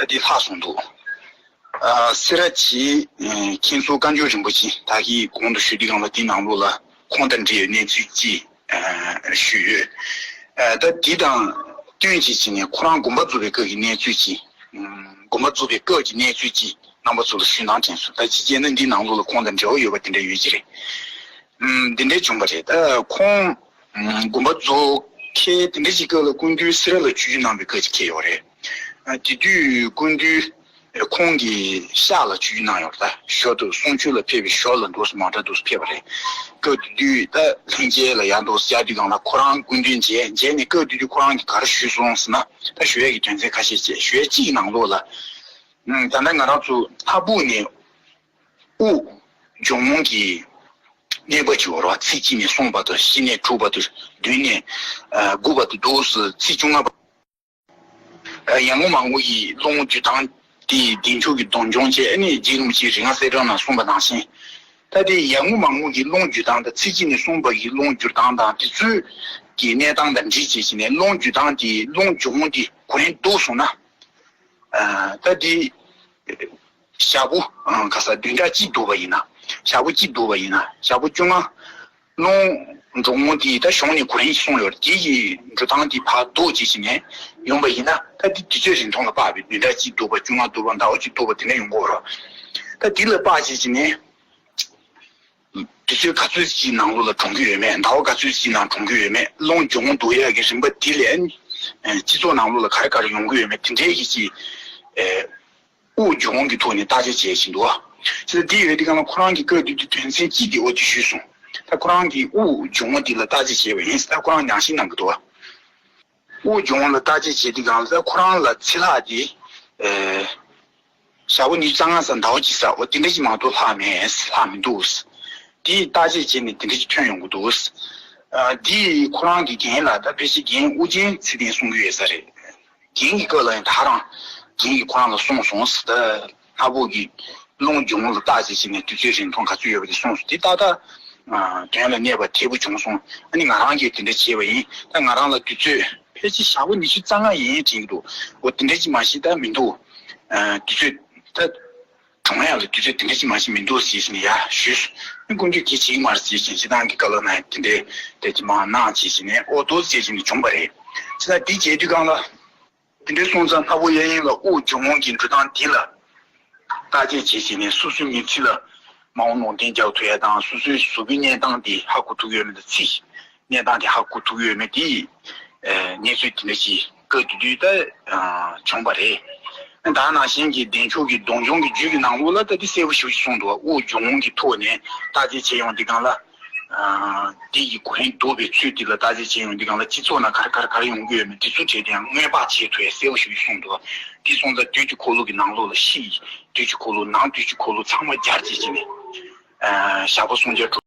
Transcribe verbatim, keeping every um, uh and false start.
ད་འདི་ལྷག་སོང་འདུག་ཨ། སེ་ར་བྱེས་མཁན་ཟུར་བཀའ་འགྱུར་རིན་པོ་ཆེ་ད་གིན་གོང་དུ་ཞུས་དུས་སྒང་ལ་དེའི་ནང་ལོགས་ལ་ཁོང་དང་འབྲེལ་ཡོད་གནས་ཚུལ་ཅིག་ཨ། ཞུས་ཡོད། ཨ། ད་འདི་དང་བསྟུན་བྱས་བྱས་ནས་ཁོ་རང་དགོན་པ་རྫོགས་པའི་སྐབས་ཀྱི་གནས་ཚུལ་ཅིག་ཨ། དགོན་པ་རྫོགས་པའི་སྐབས་ཀྱི་གནས་ཚུལ་ཅིག་རྣམ་པ་ཚོ་ལ་ཞུས་དང་དྲན་སོང་། ད་ཅི་བྱས་ན་འདིའི་ནང་ལོགས་ལ་ཁོང་དང་འབྲེལ་བ་ཡོད་པ་དེ་འདྲ་ཡོད་ཀྱི་རེད། ཨ། འདི་འདྲ་བྱུང་བ་རེད། ད་ཁོང་ཨ། དགོན་པ་རྫོགས་མཁན་དེ་འདྲ་ཞིག་སྐབས་ལ་སྐུ་མདུན་སེ་ར་ལ་ཆོས་ཞུ་གནང་བའི་སྐབས་ཅིག་འཁེལ་ཡོད་རེད། ཨ། དེ་དུས་སྐུ་མདུན་ཁོང་གི་ཤག་ལ་ཆོས་ཞུ་གནང་ཡོད་རེད། ད་ཞོར་དུ་གསུང་ཆོས་ལ་ཕེབས་པའི་ཞོར་ལ་འདུག་སེ་མང་དྲགས་འདུག་སེ་ཕེབས་པ་རེད། སྐབས་དེ་དུས་ད་ལྷན་རྒྱས་ལ་ཡར་འདུག་སེ་བཅར་དུས་སྒང་ལ་ཁོ་རང་སྐུ་མདུན་མཇལ་མཇལ་ནས་སྐབས་དེ་དུས་ཁོ་རང་གིས་ག་རེ་ཞུས་སོང་ཟེར་ན། ད་ཞུ་ཡས་ཀྱི་དོན་ཚན་ཁ་ཤས་བྱས། ཞུ་ཡས་གཅིག་གི་ནང་ལོགས་ལ། ཨ། ད་ལྟ་ང་རང་ཚོ་ལྷ་སྦུག་ནས་དབུས་ལྗོངས་ཀྱི་གནས་བབ་ཅིག་ཡོད་རེད་པ། ཚེས་གཅིག་ནས་གསུམ་བར་དུ། བཞི་ནས་དྲུག་བར་དུ། བདུན་ནས་ཨ། དགུ་བར་དུ་འདུག་སེ། ཚེས་བཅོ་ལྔ་བར། ཨ། ཡར་ངོ་མར་ངོ་ཡི་རླུང་རྒྱུ་སྟངས་དེ་བདེ་མཆོག་གི་གདུང་ལྗོངས་བཅས། ཨ་ནི་རྗེ་རིན་པོ་ཆེས་རིག་སྔགས་གསལ་བསྒྲགས་ནང་གསུངས་པ་ནང་བཞིན། ད་དེ་ཡར་ངོ་མར་ངོ་གི་རླུང་རྒྱུ་སྟངས་དང་ཚེས་གཅིག་ནས་གསུམ་བར་གྱི་རླུང་རྒྱུ་སྟངས་དང་དེ་ཚོའི་གི་གནས་སྟངས་དང་འདྲིས་བྱས་བྱས་ནས་རླུང་རྒྱུ་སྟངས་དེ་རླུང་སྦྱོར་དངོས་དེ་གོ་རིམ་འདུག་སོང་ན། ཨ། ད་དེ་ཞག་པོ་ཨ། ག་ས་བདུན་ཕྲག་གཅིག་འདུག་པ་ཡིན་ན། ཞག་པོ་གཅིག་འདུག་པ་ཡིན་ན། ཞག་པོ་བཅོ་ལྔ། རླུང་སྦྱོར་དངོས་དེ་ད་གཞུང་ནས་གོ་རིམ་གསུངས་ཡོད་རེད། དེ་གི་འགྲོ་སྟངས་དེ་ཕར་ལྡོག་བྱས་བྱས་ནས་ཡོང་པ་ཡིན་ན། ད་དེ་དུས་ཚོད་རིང་ཐུང་ལ་དཔག་པའི་བདུན་ཕྲག་གཅིག་འདུག་པ། བཅོ་ལྔ་འདུག་པ། ཟླ་བ་གཅིག་འདུག་པ། དེ་འདྲ་ཡོང་གི་ཡོད་རེད། ད་དེ་ལ་དཔག་བྱས་བྱས་ནས། དུས་ཚོད་ག་ཚོད་ཅིག་ནང་ལོགས་ལ་གྲོངས་ཀྱི་ཡོད་མེད། ཟླ་བ་ག་ཚོད་ཅིག་ནང་གྲོངས་ཀྱི་ཡོད་མེད། རླུང་སྦྱོར་དངོས་འདུག་ཡག་གི་རིམ་པ་དེ་ལས་ཨ་ནི་སྤྱི་ཚོགས་ནང་ལོགས་ལ་ག་རེ་ག་རེ་ཡོང་གི་ཡོད་མེད། དེ་འདྲའི་གི་ཅིག་ཨ། དབུས་སྦྱོར་དངོས་ཀྱི་ཐོག་ནས་བརྟག་དཔྱད་བྱེད་བཞིན་འདུག་པ། ཅི་ལྟར་འདི་ཡོད་དུས་སྒང་ལ་ཁོ་རང་གི་སྐབས་དེ་དུས་དོན་ཚན་གཅིག་དེ་འོ་དེ་ཞུས་སོང་། ད་ཁོ་རང་གིས་དབུས་སྦྱོར་དངོས་དེ་ལ་བརྟག་དཔྱད་བྱས་པ་ཡིན། ད་ཁོ་རང་ནང་བཞིན་གནང་གི་འདུག་པ། དབུས་སྦྱོར་དངོས་ལ་བརྟག་དཔྱད་བྱེད་དུས་སྒང་ལ་ད་ཁོ་རང་ལ་ཚེ་ལྷག་དེ། ཨེ། ཞག་པོ་ཉི་ཤུ་རྩ་ལྔ་ཙམ། ཟླ་བ་གཅིག་ཙམ། འོ་དེ་འདྲ་ཞིག་མ་གཏོགས་ལྷག་མེད། ལྷག་མི་འདུག། དེ་བརྟག་དཔྱད་བྱས་ནས་དེ་འདྲ་ཞིག་ཐོན་ཡོང་གི་འདུག། ཨ། འདི་ཁོ་རང་གི་རྒན་ལ། ད་ཕལ་ཆེར་རྒན་ཨུ་རྒྱན་ཚེ་བརྟན་གསུང་གི་ཡོད་ས་རེད། རྒན་གྱི་སྐབས་ལ་ཡང་ད་རང་རྒན་གྱིས་ཁོ་རང་ལ་གསུངས་སོང་ཟེར། ད་ལྷ་སྦུག་གི་རླུང་སྦྱོར་དངོས་ལ་བརྟག་དཔྱད་བྱས་ནས་དུས་ཚོད་རིང་ཐུང་ག་ཚོད་ཡོད་པ་དེ་གསུངས་སོང་། དེ་ཏག་ཏག་ཨ། དོན་ལ་གནས་པ་འཐད་པོ་བྱུང་སོང་། ཨ་ནི་ང་རང་གིས་དེ་འདྲ་བྱས་པ་ཡིན། ད་ང་རང་ལ་དུས་ཚོད་ཕལ་ཆེར་ཞག་པོ་ཉི་ཤུ་རྩ་ལྔ་ཡིན་དྲན་གྱི་འདུག། འོ་དེ་འདྲ་ཅིག་མ་གཏོགས་ད་མི་འདུག། ཨ། དུས་ཚོད་ད། གྲོངས་ཡག་ལ་དུས་ཚོད་དེ་འདྲ་ཅིག་མ་གཏོགས་མི་འདུག་ཟེར་བྱས་ནས་ཡར་ཞུས་སོང་། ཨ། སྐུ་མདུན་གྱིས་བྱེད་ཀྱི་མ་རེད་ཟེར་བྱས་ནས། སྤྱིར་བཏང་གི་བཀའ་སློབ་ནང་དེ་འདྲའི་དེ་ཅིག་མར་གནང་བྱས་བྱས་ནས། ཨོ་དོ་ཟེར་བྱས་ནས་བྱུང་བ་རེད། ཅི་ལྟར་འདི་བྱས་དུས་སྒང་ལ། དེ་འདྲའི་སོང་ཙང་ལྷ་སྦུག་གཡས་གཡོན་ལ་དབུས་སྦྱོར་དངོས་ཀྱི་འགྲོ་སྟངས་འདི་ལ་བརྟག་དཔྱད་བྱས་བྱས་ནས། སོ་སོའི་མི་ཚེ་ལ་མ་འོངས་ལུང་བསྟན་རྒྱག་ཐུབ་ཡ་དང་། སོ་སོའི་གཟུགས་པོའི་གནས་སྟངས་འདི་ཧ་གོ་ཐུབ་ཡོད་མེད་དང་། ཚེ་གནས་སྟངས་དེ་ཧ་གོ་ཐུབ་ཡོད་མེད་དེ། ཨ། གནས་ཚུལ་དེ་འདྲ་ཞིག་སྐབས་དེ་དུས་ད་ཨ། བྱུང་བ་རེད། ད་ནང་བཞིན་གྱི་བདེ་མཆོག་གི་གདུང་ལྗོངས་ཀྱི་རྒྱུད་ཀྱི་ནང་ལོགས་ལ་ད་དེ་གསལ་པོ་ཞེ་པོ་ཅིག་གསུངས་འདུག། དབུས་སྦྱོར་དངོས་ཀྱི་ཐོག་ནས་བརྟག་དཔྱད་བྱས་ཡོང་དུས་སྒང་ལ། ཨ། དེ་ཡི་གོ་རིམ་བསྡུར་བའི་ཚུལ་དེ་ལ་བརྟག་དཔྱད་བྱས་ཡོང་དུས་སྒང་ལ་སྤྱི་ཚོགས་ནང་ག་རེ་ག་རེ་ག་རེ་ཡོང་གི་ཡོད་མེད་དེ་ཚོ་བྱས་ཏེ་ཡང་སྔོན་དཔག་བྱེད་ཐུབ་ཡ་གསལ་པོ་ཞེ་པོ་ཅིག་གསུངས་འདུག། དེ་སོང་ཙང་དུས་ཀྱི་འཁོར་ལོ་གི་ནང་ལོགས་ལ་ཕྱི་ཡི་དུས་ཀྱི་འཁོར་ལོ། ནང་དུས་ཀྱི་འཁོར་ལོ་ཚང་མ་སྦྱར་བྱས་བྱས་ནས། ཨ། ཞག་པོ་སུམ་བརྒྱ་དྲུག